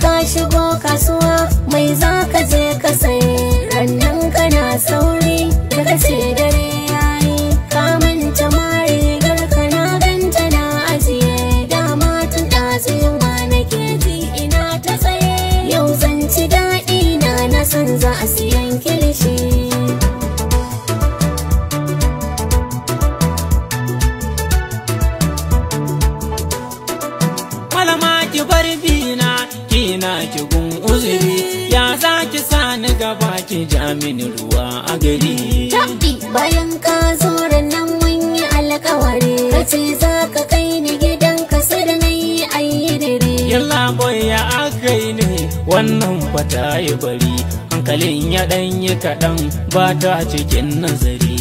ka shigo kasuwa mai za ka je ka saye. Rannan kana sauri da ka ce dare yayi, ka manta ma rigar ka na ganta na ajiye. Dama tun ɗazu yunwa nake ji ina ta tsaye. Yau zan ci daɗi na na san za a siyan kilishi. Malama ki bar bina kina ki gun uzuri, ya za ki sani gaba ki ja mini ruwa a gari. Tabbi bayan ka zo nan mun yi alƙawari, ka ce za ka kai ni gidan ka sai da na yi ayi dare. Yalla boy ya akai ne wannan fata yi bari, hankalin ya ɗan yi kaɗan ba ta cikin nazari.